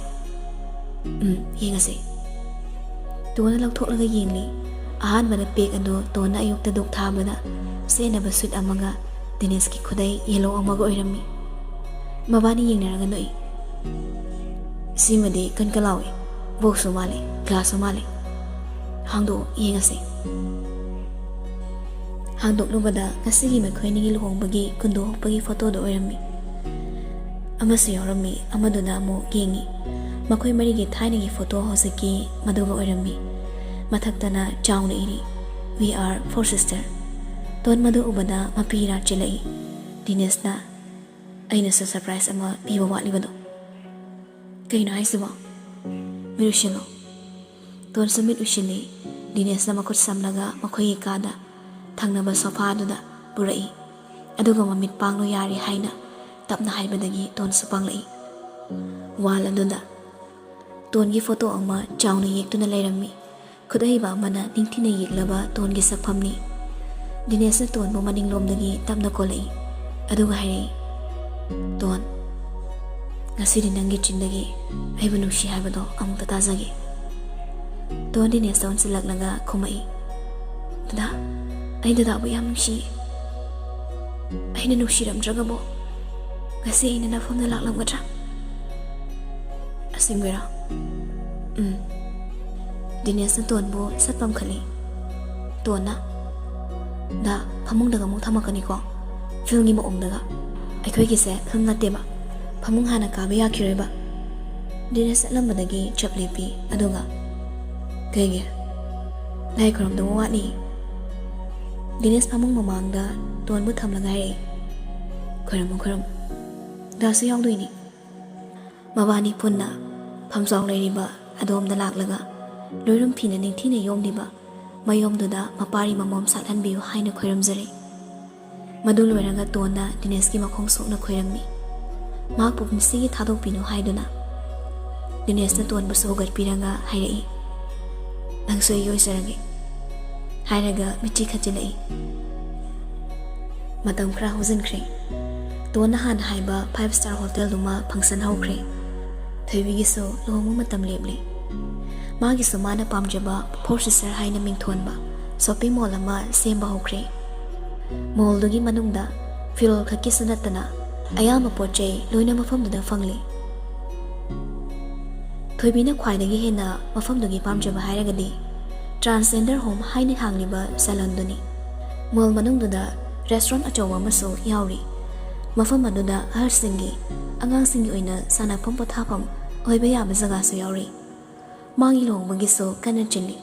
"ꯎꯝ, ꯌꯦꯡꯉꯁꯤ꯫" ꯇꯣꯟꯅ ꯂꯧꯊꯣꯛꯂꯒ ꯌꯦꯡꯂꯤ꯫ ꯑꯍꯥꯟꯕꯗ ꯄꯦꯛ ꯑꯗꯨ ꯇꯣꯟꯅ ꯑꯌꯨꯛꯇ ꯙꯨꯛ ꯊꯥꯕꯗ ꯁꯦꯠꯅꯕ ꯁꯨꯠ ꯑꯃꯒ ꯗꯤꯅꯦꯁꯀꯤ ꯈꯨꯗꯩ ꯌꯦꯂꯣ ꯑꯃꯒ ꯑꯣꯏꯔꯝꯃꯤ꯫ ꯃꯕꯥꯅꯤ ꯌꯦꯡꯅꯔꯒ ꯅꯣꯛꯏ꯫ "ꯁꯤꯃꯗꯤ ꯀꯟ ꯀꯟ ꯂꯥꯎꯏ꯫ ꯕꯣꯛꯁꯁꯨ ꯃꯥꯜꯂꯤ, ꯒ꯭ꯂꯥꯁꯁꯨ ꯃꯥꯜꯂꯤ꯫ ꯍꯥꯡꯗꯣꯛꯑꯣ, ꯌꯦꯡꯉꯁꯤ꯫" ꯍꯥꯡꯗꯣꯛꯂꯨꯕꯗ ꯉꯁꯤꯒꯤ ꯃꯈꯣꯏ ꯑꯅꯤꯒꯤ ꯂꯨꯍꯣꯡꯕꯒꯤ ꯀꯨꯟꯗꯣ ꯍꯨꯛꯄꯒꯤ ꯐꯣꯇꯣꯗꯣ ꯑꯣꯏꯔꯝꯃꯤ꯫ ꯑꯃꯁꯨ ꯌꯥꯎꯔꯝꯃꯤ, ꯑꯃꯗꯨꯅ ꯑꯃꯨꯛ ꯌꯦꯡꯉꯤ꯫ ꯃꯈꯣꯏ ꯃꯔꯤꯒꯤ ꯊꯥꯏꯅꯒꯤ ꯐꯣꯇꯣ ꯍꯧꯖꯤꯛꯀꯤ ꯃꯗꯨꯒ ꯑꯣꯏꯔꯝꯃꯤ꯫ ꯃꯊꯛꯇꯅ ꯆꯥꯎꯅ ꯏꯔꯤ, "We are four sister꯫" Tone ꯃꯗꯨ ꯎꯕꯗ ꯃꯄꯤ ꯏꯔꯥ ꯆꯦꯜꯂꯛꯏ꯫ ꯗꯤꯅꯦꯁꯅ, "ꯑꯩꯅꯁꯨ ꯁꯔꯄ꯭ꯔꯥꯏꯖ ꯑꯃ ꯄꯤꯕ ꯋꯥꯠꯂꯤꯕꯗꯣ꯫ ꯀꯩꯅꯣ ꯍꯥꯏꯁꯤꯕꯣ? ꯃꯤꯠ ꯎꯏꯁꯤꯜꯂꯣ꯫" ꯇꯣꯟꯁꯨ ꯃꯤꯠ ꯎꯏꯁꯤꯜꯂꯤ꯫ ꯗꯤꯅꯦꯁꯅ ꯃꯈꯨꯠ ꯁꯝꯂꯒ ꯃꯈꯣꯏꯒꯤ ꯀꯥꯗ ꯊꯪꯅꯕ ꯁꯣꯐꯥꯗꯨꯗ ꯄꯨꯔꯛꯏ꯫ ꯑꯗꯨꯒ ꯃꯃꯤꯠ ꯄꯥꯡꯂꯣ ꯌꯥꯔꯦ ꯍꯥꯏꯅ ꯇꯞꯅ ꯍꯥꯏꯕꯗꯒꯤ ꯇꯣꯟꯁꯨ ꯄꯥꯡꯂꯛꯏ꯫ ꯋꯥꯜ ꯑꯗꯨꯗ ꯇꯣꯟꯒꯤ ꯐꯣꯇꯣ ꯑꯃ ꯆꯥꯎꯅ ꯌꯦꯛꯇꯨꯅ ꯂꯩꯔꯝꯃꯤ꯫ ꯈꯨꯠꯍꯩꯕ ꯑꯃꯅ ꯅꯤꯡꯊꯤꯅ ꯌꯦꯛꯂꯕ ꯇꯣꯟꯒꯤ ꯁꯛꯐꯝꯅꯤ꯫ ꯗꯤꯅꯦꯁꯅ ꯇꯣꯟꯕꯨ ꯃꯅꯤꯡꯂꯣꯝꯗꯒꯤ ꯇꯞꯅ ꯀꯣꯜꯂꯛꯏ꯫ ꯑꯗꯨꯒ ꯍꯥꯏꯔꯛꯏ, "ꯇꯣꯟ, ꯉꯁꯤꯗꯤ ꯅꯪꯒꯤ ꯆꯤꯟꯗꯒꯤ ꯑꯩꯕꯨ ꯅꯨꯡꯁꯤ ꯍꯥꯏꯕꯗꯣ ꯑꯃꯨꯛꯇ ꯇꯥꯖꯒꯦ꯫" ꯇꯣꯟ ꯗꯤꯅꯦꯁꯇ ꯑꯣꯟꯁꯤꯜꯂꯛꯂꯒ ꯈꯨꯝꯃꯛꯏ, "ꯗꯗꯥ, ꯑꯩ ꯗꯗꯥꯕꯨ ꯌꯥꯝ ꯅꯨꯡꯁꯤꯌꯦ꯫ ꯑꯩꯅ ꯅꯨꯡꯁꯤꯔꯝꯗ꯭ꯔꯒꯕꯣ ꯉꯁꯤ ꯑꯩꯅ ꯅꯐꯝꯗ ꯂꯥꯛꯂꯝꯒꯗ꯭ꯔꯥ?" "ꯑꯁꯦꯡꯕꯩꯔꯣ?" ꯎꯝ꯫ ꯗꯤꯅꯦꯁꯅ ꯇꯣꯟꯕꯨ ꯁꯠ ꯄꯝꯈꯠꯂꯤ꯫ ꯇꯣꯟꯅ, "ꯗꯥ, ꯐꯃꯨꯡꯗꯒ ꯑꯃꯨꯛ ꯊꯝꯃꯛꯀꯅꯤꯀꯣ, ꯐꯤꯜꯝꯒꯤ ꯃꯑꯣꯡꯗꯒ꯫ ꯑꯩꯈꯣꯏꯒꯤꯁꯦ ꯐꯤꯜꯝ ꯅꯠꯇꯦꯕ, ꯐꯃꯨꯡ ꯍꯥꯟꯅ ꯀꯥꯕ ꯌꯥꯈꯤꯔꯣꯏꯕ"꯫ ꯗꯤꯅꯦꯁ ꯆꯠꯂꯝꯕꯗꯒꯤ ꯆꯞ ꯂꯦꯞꯄꯤ, ꯑꯗꯨꯒ, "ꯀꯩꯒꯤ? ꯂꯥꯏ ꯈꯨꯔꯨꯝꯗꯧꯕ ꯋꯥꯠꯂꯤ"꯫ ꯗꯤꯅꯦꯁ ꯐꯃꯨꯡ ꯃꯃꯥꯡꯗ ꯇꯣꯟꯕꯨ ꯊꯝꯂꯒ ꯍꯥꯏꯔꯛꯏ, "ꯈꯨꯔꯨꯝꯃꯨ, ꯈꯨꯔꯨꯝꯃꯨ꯫ ꯗꯥꯁꯨ ꯌꯥꯎꯗꯣꯏꯅꯤ"꯫ ꯃꯕꯥꯅꯤ ꯄꯨꯟꯅ ꯐꯝꯖꯥꯎ ꯂꯩꯔꯤꯕ ꯑꯗꯣꯝꯗ ꯂꯥꯛꯂꯒ ꯂꯣꯏꯔꯨꯝ ꯐꯤꯅ ꯅꯤꯡꯊꯤꯅ ꯌꯣꯝꯂꯤꯕ ꯃꯌꯣꯝꯗꯨꯗ ꯃꯄꯥꯔꯤ ꯃꯃꯣꯝ ꯁꯥꯠꯍꯟꯕꯤꯌꯨ ꯍꯥꯏꯅ ꯈꯣꯏꯔꯝꯖꯔꯤ꯫ ꯃꯗꯨ ꯂꯣꯏꯔꯒ ꯇꯣꯟꯅ ꯗꯤꯅꯦꯁꯀꯤ ꯃꯈꯣꯡ ꯁꯣꯛꯅ ꯈꯣꯏꯔꯝꯃꯤ꯫ ꯃꯍꯥꯛꯄꯨ ꯄꯨꯟꯁꯤꯒꯤ ꯊꯥꯗꯣꯛꯄꯤꯅꯨ ꯍꯥꯏꯗꯨꯅ꯫ ꯗꯤꯅꯦꯁꯅ ꯇꯣꯟꯕꯨꯁꯨ ꯍꯧꯒꯠꯄꯤꯔꯒ ꯍꯥꯏꯔꯛꯏ, "ꯅꯪꯁꯨ ꯑꯩꯒꯤ ꯑꯣꯏꯖꯔꯒꯦ" ꯍꯥꯏꯔꯒ ꯃꯤꯠꯆꯤ ꯈꯠꯆꯤꯜꯂꯛꯏ꯫ ꯃꯇꯝ ꯈꯔ ꯍꯧꯖꯤꯟꯈ꯭ꯔꯦ꯫ ꯇꯣꯟꯅ ꯍꯥꯟꯅ ꯍꯥꯏꯕ five star hotelꯗꯨꯃ function ꯍꯧꯈ꯭ꯔꯦ꯫ ꯊꯣꯏꯕꯤꯒꯤꯁꯨ ꯂꯨꯍꯣꯡꯕ ꯃꯇꯝ ꯂꯦꯞꯂꯦ꯫ ꯃꯥꯒꯤꯁꯨ ꯃꯥꯅ ꯄꯥꯝꯖꯕ Four Sister ꯍꯥꯏꯅ ꯃꯤꯡꯊꯣꯟꯕ shopping mall ꯑꯃ ꯁꯦꯝꯕ ꯍꯧꯈ꯭ꯔꯦ꯫ Mallꯗꯨꯒꯤ ꯃꯅꯨꯡꯗ ꯐꯤꯔꯣꯜ ꯈꯛꯀꯤꯁꯨ ꯅꯠꯇꯅ ꯑꯌꯥꯝꯕ ꯄꯣꯠ ꯆꯩ ꯂꯣꯏꯅ ꯃꯐꯝꯗꯨꯗ ꯐꯪꯂꯤ꯫ ꯊꯣꯏꯕꯤꯅ ꯈ꯭ꯋꯥꯏꯗꯒꯤ ꯍꯦꯟꯅ ꯃꯐꯝꯗꯨꯒꯤ ꯄꯥꯝꯖꯕ ꯍꯥꯏꯔꯒꯗꯤ Transgender Home ꯍꯥꯏꯅ ꯍꯥꯡꯂꯤꯕ salonꯗꯨꯅꯤ꯫ Mall ꯃꯅꯨꯡꯗꯨꯗ restaurant ꯑꯆꯧꯕ ꯑꯃꯁꯨ ꯌꯥꯎꯔꯤ꯫ ꯃꯐꯝ ꯑꯗꯨꯗ ꯑꯍꯜꯁꯤꯡꯒꯤ, ꯑꯉꯥꯡꯁꯤꯡꯒꯤ ꯑꯣꯏꯅ ꯁꯥꯟꯅꯐꯝ ꯄꯣꯊꯥꯐꯝ ꯑꯣꯏꯕ ꯌꯥꯕ ꯖꯒꯥꯁꯨ ꯌꯥꯎꯔꯤ꯫ ꯃꯥꯒꯤ ꯂꯨꯍꯣꯡꯕꯒꯤꯁꯨ ꯀꯟꯅ ꯆꯤꯜꯂꯤ꯫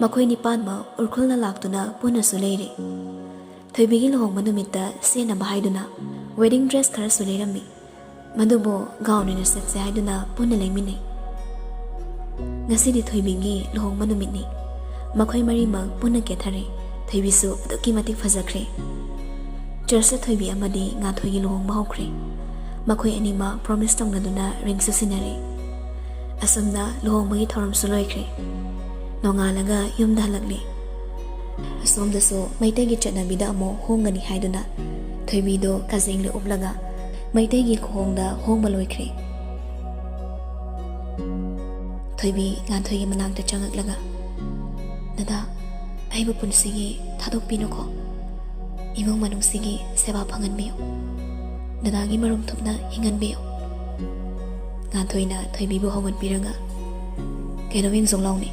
ꯃꯈꯣꯏ ꯅꯤꯄꯥꯟꯃꯛ ꯎꯔꯈꯨꯜꯗ ꯂꯥꯛꯇꯨꯅ ꯄꯨꯟꯅꯁꯨ ꯂꯩꯔꯤ꯫ ꯊꯣꯏꯕꯤꯒꯤ ꯂꯨꯍꯣꯡꯕ ꯅꯨꯃꯤꯠꯇ ꯁꯦꯠꯅꯕ ꯍꯥꯏꯗꯨꯅ wedding dress ꯈꯔꯁꯨ ꯂꯩꯔꯝꯃꯤ꯫ ꯃꯗꯨꯕꯨ gown ꯑꯣꯏꯅ ꯁꯦꯠꯁꯦ ꯍꯥꯏꯗꯨꯅ ꯄꯨꯟꯅ ꯂꯩꯃꯤꯟꯅꯩ꯫ ꯉꯁꯤꯗꯤ ꯊꯣꯏꯕꯤꯒꯤ ꯂꯨꯍꯣꯡꯕ ꯅꯨꯃꯤꯠꯅꯤ꯫ ꯃꯈꯣꯏ ꯃꯔꯤꯃꯛ ꯄꯨꯟꯅ ꯀꯦꯊꯔꯦ꯫ ꯊꯣꯏꯕꯤꯁꯨ ꯑꯗꯨꯛꯀꯤ ꯃꯇꯤꯛ ꯐꯖꯈ꯭ꯔꯦ꯫ Churchꯇ ꯊꯣꯏꯕꯤ ꯑꯃꯗꯤ ꯉꯥꯟꯊꯣꯏꯒꯤ ꯂꯨꯍꯣꯡꯕ ꯍꯧꯈ꯭ꯔꯦ꯫ ꯃꯈꯣꯏ ꯑꯅꯤꯃꯛ promise ꯇꯧꯅꯗꯨꯅ ringꯁꯨ ꯁꯤꯟꯅꯔꯦ꯫ ꯑꯁꯨꯝꯅ ꯂꯨꯍꯣꯡꯕꯒꯤ ꯊꯧꯔꯝꯁꯨ ꯂꯣꯏꯈ꯭ꯔꯦ꯫ ꯅꯣꯡꯉꯥꯜꯂꯒ ꯌꯨꯝꯗ ꯍꯜꯂꯛꯂꯦ꯫ ꯑꯁꯣꯝꯗꯁꯨ ꯃꯩꯇꯩꯒꯤ ꯆꯠꯅꯕꯤꯗ ꯑꯃꯨꯛ ꯍꯣꯡꯒꯅꯤ ꯍꯥꯏꯗꯨꯅ ꯊꯣꯏꯕꯤꯗꯣ ꯀꯖꯦꯡꯂ ꯎꯞꯂꯒ ꯃꯩꯇꯩꯒꯤ ꯈꯨꯍꯣꯡꯗ ꯍꯣꯡꯕ ꯂꯣꯏꯈ꯭ꯔꯦ꯫ ꯊꯣꯏꯕꯤ ꯉꯥꯟꯊꯣꯏꯒꯤ ꯃꯅꯥꯛꯇ ꯆꯪꯉꯛꯂꯒ, "ꯗꯗꯥ, ꯑꯩꯕꯨ ꯄꯨꯟꯁꯤꯒꯤ ꯊꯥꯗꯣꯛꯄꯤꯅꯨꯀꯣ꯫ ꯏꯃꯨꯡ ꯃꯅꯨꯡꯁꯤꯒꯤ ꯁꯦꯕꯥ ꯐꯪꯍꯟꯕꯤꯌꯨ꯫ ꯗꯗꯥꯒꯤ ꯃꯔꯨꯝ ꯊꯨꯞꯅ ꯍꯤꯡꯍꯟꯕꯤꯌꯨ"꯫ ꯉꯥꯟꯊꯣꯏꯅ ꯊꯣꯏꯕꯤꯕꯨ ꯍꯧꯒꯠꯄꯤꯔꯒ, ꯀꯩꯗꯧ ꯌꯦꯡꯖꯧ ꯂꯥꯎꯅꯦ?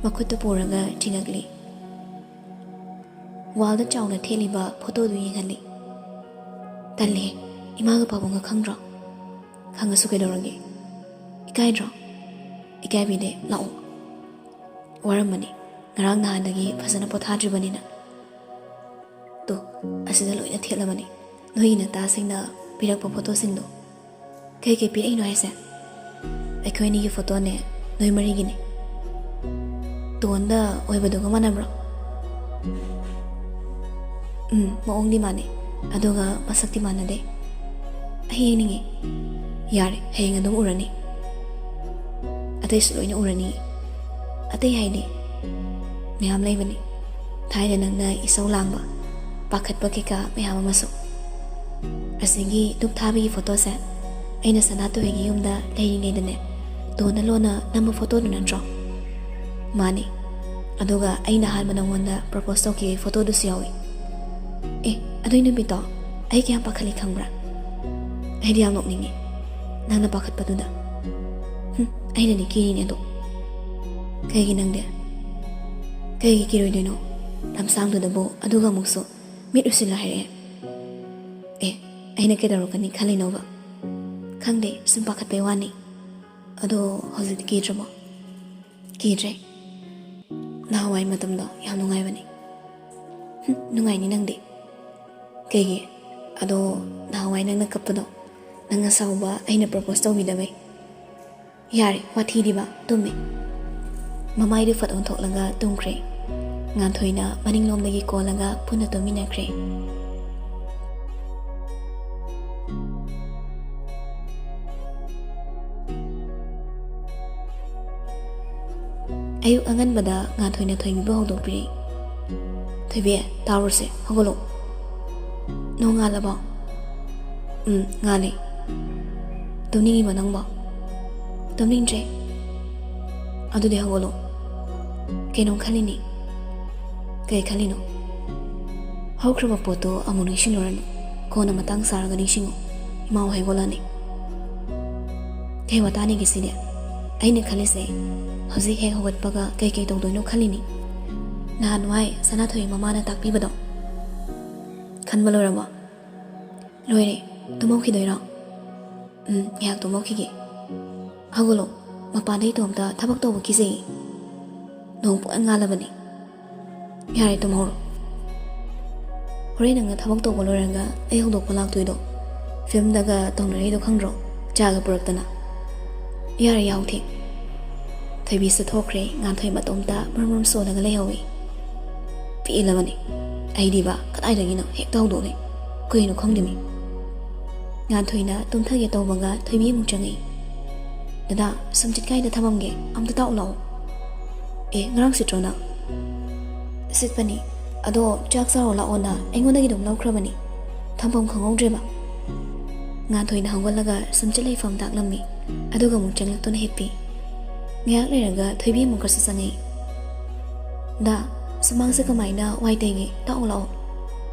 ꯃꯈꯨꯠꯇꯨ ꯄꯨꯔꯒ ꯆꯤꯡꯉꯛꯂꯤ꯫ ꯋꯥꯜꯗ ꯆꯥꯎꯅ ꯊꯦꯠꯂꯤꯕ ꯐꯣꯇꯣꯗꯨ ꯌꯦꯡꯍꯜꯂꯤ꯫ "ꯇꯜꯂꯦ, ꯏꯃꯥꯒ ꯄꯥꯕꯨꯡꯒ ꯈꯪꯗ꯭ꯔꯣ?" "ꯈꯪꯉꯁꯨ ꯀꯩꯗꯧꯔꯒꯦ? ꯏꯀꯥꯏꯗ꯭ꯔꯣ?" "ꯏꯀꯥꯏꯕꯤꯗꯦ, ꯂꯥꯛꯑꯣ꯫ ꯋꯥꯔꯝꯃꯅꯤ, ꯉꯔꯥꯡ ꯅꯍꯥꯟꯗꯒꯤ ꯐꯖꯅ ꯄꯣꯊꯥꯗ꯭ꯔꯤꯕꯅꯤꯅ꯫ ꯇꯨ, ꯑꯁꯤꯗ ꯂꯣꯏꯅ ꯊꯦꯠꯂꯕꯅꯤ, ꯅꯣꯏꯒꯤ ꯅꯇꯥꯁꯤꯡꯅ ꯄꯤꯔꯛꯄ ꯐꯣꯇꯣꯁꯤꯡꯗꯣ꯫ ꯀꯩ ꯀꯩ ꯄꯤꯔꯛꯏꯅꯣ ꯍꯥꯏꯁꯦ?" "ꯑꯩꯈꯣꯏ ꯑꯅꯤꯒꯤ ꯐꯣꯇꯣꯅꯦ, ꯅꯣꯏ ꯃꯔꯤꯒꯤꯅꯦ꯫" "ꯇꯣꯟꯗ ꯑꯣꯏꯕꯗꯨꯒ ꯃꯥꯟꯅꯕ꯭ꯔꯣ?" "ꯎꯝ, ꯃꯑꯣꯡꯗꯤ ꯃꯥꯟꯅꯩ, ꯑꯗꯨꯒ ꯃꯁꯛꯇꯤ ꯃꯥꯟꯅꯗꯦ꯫" "ꯑꯩ ꯌꯦꯡꯅꯤꯡꯉꯤ꯫" "ꯌꯥꯔꯦ, ꯍꯌꯦꯡ ꯑꯗꯨꯝ ꯎꯔꯅꯤ꯫ ꯑꯇꯩꯁꯨ ꯂꯣꯏꯅ ꯎꯔꯅꯤ꯫ ꯑꯇꯩ ꯍꯥꯏꯗꯤ ꯃꯌꯥꯝ ꯂꯩꯕꯅꯤ, ꯊꯥꯏꯅ ꯅꯪꯅ ꯏꯁꯧ ꯂꯥꯡꯕ, ꯄꯥꯈꯠꯄ ꯀꯩꯀꯥ ꯃꯌꯥꯝ ꯑꯃꯁꯨ꯫ ꯑꯁꯤꯒꯤ ꯙꯨꯞ ꯊꯥꯕꯒꯤ ꯐꯣꯇꯣꯁꯦ ꯑꯩꯅ ꯁꯅꯥꯇꯣꯏꯒꯤ ꯌꯨꯝꯗ ꯂꯩꯔꯤꯉꯩꯗꯅꯦ, ꯇꯣꯟꯅ ꯂꯣꯟꯅ ꯅꯝꯕ ꯐꯣꯇꯣꯗꯨ ꯅꯠꯇ꯭ꯔꯣ?" "ꯃꯥꯅꯤ꯫ ꯑꯗꯨꯒ ꯑꯩꯅ ꯑꯍꯥꯟꯕ ꯅꯉꯣꯟꯗ ꯄ꯭ꯔꯄꯣꯁ ꯇꯧꯈꯤꯕꯒꯤ ꯐꯣꯇꯣꯗꯨꯁꯨ ꯌꯥꯎꯏ꯫" "ꯑꯦ, ꯑꯗꯨꯏ ꯅꯨꯃꯤꯠꯇꯣ ꯑꯩ ꯀꯌꯥꯝ ꯄꯥꯈꯠꯂꯤ ꯈꯪꯕ꯭ꯔꯥ?" "ꯑꯩꯗꯤ ꯌꯥꯝ ꯅꯣꯛꯅꯤꯡꯉꯤ ꯅꯪꯅ ꯄꯥꯈꯠꯄꯗꯨꯗ꯫" "ꯍꯨꯝ, ꯑꯩꯅꯗꯤ ꯀꯤꯔꯤꯅꯦ ꯑꯗꯣ꯫" "ꯀꯩꯒꯤ ꯅꯪꯗꯤ? ꯀꯩꯒꯤ ꯀꯤꯔꯣꯏꯗꯣꯏꯅꯣ? ꯂꯝꯁꯥꯡꯗꯨꯗꯕꯨ ꯑꯗꯨꯒ ꯑꯃꯨꯛꯁꯨ ꯃꯤꯠ ꯎꯁꯤꯜꯂꯣ ꯍꯥꯏꯔꯛꯑꯦ꯫ ꯑꯦ, ꯑꯩꯅ ꯀꯩꯗꯧꯔꯛꯀꯅꯤ ꯈꯜꯂꯤꯅꯣꯕ?" "ꯈꯪꯗꯦ, ꯁꯨꯝ ꯄꯥꯈꯠꯄꯩ ꯋꯥꯅꯤ꯫ ꯑꯗꯣ ꯍꯧꯖꯤꯛꯇꯤ ꯀꯤꯗ꯭ꯔꯕꯣ?" "ꯀꯤꯗ꯭ꯔꯦ꯫ ꯅꯍꯥꯟꯋꯥꯏ ꯃꯇꯝꯗꯣ ꯌꯥꯝ ꯅꯨꯡꯉꯥꯏꯕꯅꯤ꯫" "ꯍꯨꯝ, ꯅꯨꯡꯉꯥꯏꯅꯤ ꯅꯪꯗꯤ꯫" "ꯀꯩꯒꯤ? ꯑꯗꯣ ꯅꯍꯥꯟꯋꯥꯏ ꯅꯪꯅ ꯀꯞꯄꯗꯣ, ꯅꯪꯅ ꯁꯥꯎꯕ, ꯑꯩꯅ ꯄ꯭ꯔꯄꯣꯁ ꯇꯧꯕꯤꯗꯕꯩ꯫" "ꯌꯥꯔꯦ, ꯋꯥꯊꯤꯗꯤꯕ, ꯇꯨꯝꯃꯦ꯫" ꯃꯃꯥꯏꯗꯨ ꯐꯠ ꯑꯣꯟꯊꯣꯛꯂꯒ ꯇꯨꯝꯈ꯭ꯔꯦ꯫ ꯉꯥꯟꯊꯣꯏꯅ ꯃꯅꯤꯡꯂꯣꯝꯗꯒꯤ ꯀꯣꯜꯂꯒ ꯄꯨꯟꯅ ꯇꯨꯝꯃꯤꯟꯅꯈ꯭ꯔꯦ꯫ ꯑꯌꯨꯛ ꯑꯉꯟꯕꯗ ꯉꯥꯟꯊꯣꯏꯅ ꯊꯣꯏꯕꯤꯕꯨ ꯍꯧꯗꯣꯛꯄꯤꯔꯛꯏ꯫ "ꯊꯣꯏꯕꯤ, ꯇꯥꯎꯔꯨꯁꯦ, ꯍꯧꯒꯠꯂꯣ꯫" "ꯅꯣꯡꯉꯥꯜꯂꯕꯣ?" "ꯎꯝ, ꯉꯥꯜꯂꯦ꯫" "ꯇꯨꯝꯅꯤꯡꯉꯤꯕꯣ ꯅꯪꯕꯣ?" "ꯇꯨꯝꯅꯤꯡꯗ꯭ꯔꯦ꯫" "ꯑꯗꯨꯗꯤ ꯍꯧꯒꯠꯂꯣ, ꯀꯩꯅꯣꯝ ꯈꯜꯂꯤꯅꯤ꯫" "ꯀꯩ ꯈꯜꯂꯤꯅꯣ?" "ꯍꯧꯈ꯭ꯔꯕ ꯄꯣꯠꯇꯣ ꯑꯃꯨꯛ ꯅꯤꯡꯁꯤꯡꯂꯨꯔꯅꯨ, ꯀꯣꯟꯅ ꯃꯇꯥꯡ ꯆꯥꯔꯒ ꯅꯤꯡꯁꯤꯡꯉꯨ, ꯏꯃꯥ ꯍꯣꯏ ꯍꯧꯒꯠꯂꯅꯤ꯫" "ꯀꯩ ꯋꯥꯇꯥꯅꯤꯒꯦ ꯁꯤꯗꯤ?" ꯑꯩꯅ ꯈꯜꯂꯤꯁꯦ, ꯍꯧꯖꯤꯛ ꯍꯦꯛ ꯍꯧꯒꯠꯄꯒ ꯀꯩꯀꯩ ꯇꯧꯗꯣꯏꯅꯣ ꯈꯜꯂꯤꯅꯤ꯫ ꯅꯍꯥꯟꯋꯥꯏ ꯁꯅꯥꯊꯣꯏ ꯃꯃꯥꯅ ꯇꯥꯛꯄꯤꯕꯗꯣ꯫ ꯈꯟꯕ ꯂꯣꯏꯔꯕꯣ? ꯂꯣꯏꯔꯦ꯫ ꯇꯨꯝꯍꯧꯈꯤꯗꯣꯏꯔꯣ? ꯎꯝ, ꯉꯥꯏꯍꯥꯛ ꯇꯨꯝꯍꯧꯈꯤꯒꯦ꯫ ꯍꯧꯒꯠꯂꯣ꯫ ꯃꯄꯥꯟꯗ ꯏꯇꯣꯝꯇ ꯊꯕꯛ ꯇꯧꯕ ꯀꯤꯖꯩꯌꯦ꯫ ꯅꯣꯡ ꯄꯨꯡꯉꯥꯟ ꯉꯥꯜꯂꯕꯅꯤ꯫ ꯌꯥꯔꯦ, ꯇꯨꯝꯍꯧꯔꯣ꯫ ꯍꯣꯔꯦꯟ ꯅꯪꯅ ꯊꯕꯛ ꯇꯧꯕ ꯂꯣꯏꯔꯒ ꯑꯩ ꯍꯧꯗꯣꯛꯄ ꯂꯥꯛꯇꯣꯏꯗꯣ꯫ ꯐꯤꯜꯝꯗꯒ ꯇꯧꯅꯔꯤꯗꯣ ꯈꯪꯗ꯭ꯔꯣ? ꯆꯥꯒ ꯄꯨꯔꯛꯇꯅ꯫ ꯌꯥꯔꯦ, ꯌꯥꯍꯧ ꯊꯦꯡ꯫ ꯊꯣꯏꯕꯤꯁꯨ ꯊꯣꯛꯈ꯭ꯔꯦ꯫ ꯉꯥꯟꯊꯣꯏ ꯃꯇꯣꯝꯇ ꯃꯔꯨꯝ ꯃꯔꯨꯝ ꯁꯣꯜꯂꯒ ꯂꯩꯍꯧꯏ꯫ ꯄꯦꯜꯂꯕꯅꯤ꯫ ꯑꯩꯗꯤꯕ ꯀꯗꯥꯏꯗꯒꯤꯅꯣ ꯍꯦꯛꯇ ꯍꯧꯗꯣꯛꯂꯦ꯫ ꯀꯩꯅꯣ ꯈꯪꯗꯦꯅꯦ꯫ ꯉꯥꯟꯊꯣꯏꯅ ꯇꯨꯝꯊꯒꯦ ꯇꯧꯕꯒ ꯊꯣꯏꯕꯤ ꯑꯃꯨꯛ ꯆꯪꯉꯛꯏ꯫ "ꯗꯗꯥ, ꯁꯨꯝꯆꯤꯠ ꯀꯥꯏꯗ ꯊꯝꯃꯝꯒꯦ? ꯑꯝꯇ ꯇꯥꯛꯎ ꯂꯥꯛꯑꯣ꯫" "ꯑꯦ, ꯉꯔꯥꯡ ꯁꯤꯠꯇ꯭ꯔꯣ ꯅꯪ?" "ꯁꯤꯠꯄꯅꯤ꯫ ꯑꯗꯣ ꯆꯥꯛ ꯆꯥꯔꯨ ꯂꯥꯛꯑꯣꯅ ꯑꯩꯉꯣꯟꯗꯒꯤ ꯑꯗꯨꯝ ꯂꯧꯈ꯭ꯔꯕꯅꯤ꯫ ꯊꯝꯐꯝ ꯈꯪꯍꯧꯗ꯭ꯔꯦꯕ꯫" ꯉꯥꯟꯊꯣꯏꯅ ꯍꯧꯒꯠꯂꯒ ꯁꯨꯝꯆꯤꯠ ꯂꯩꯐꯝ ꯇꯥꯛꯂꯝꯃꯤ꯫ ꯑꯗꯨꯒ ꯑꯃꯨꯛ ꯆꯪꯂꯛꯇꯨꯅ ꯍꯤꯞꯄꯤ꯫ ꯉꯥꯏꯍꯥꯛ ꯂꯩꯔꯒ ꯊꯣꯏꯕꯤ ꯑꯃꯨꯛꯀꯁꯨ ꯆꯪꯉꯛꯏ꯫ "ꯗꯥ, ꯁꯨꯃꯥꯡꯁꯦ ꯀꯃꯥꯏꯅ ꯋꯥꯏ ꯇꯩꯒꯦ? ꯇꯥꯛꯎ ꯂꯥꯛꯑꯣ꯫"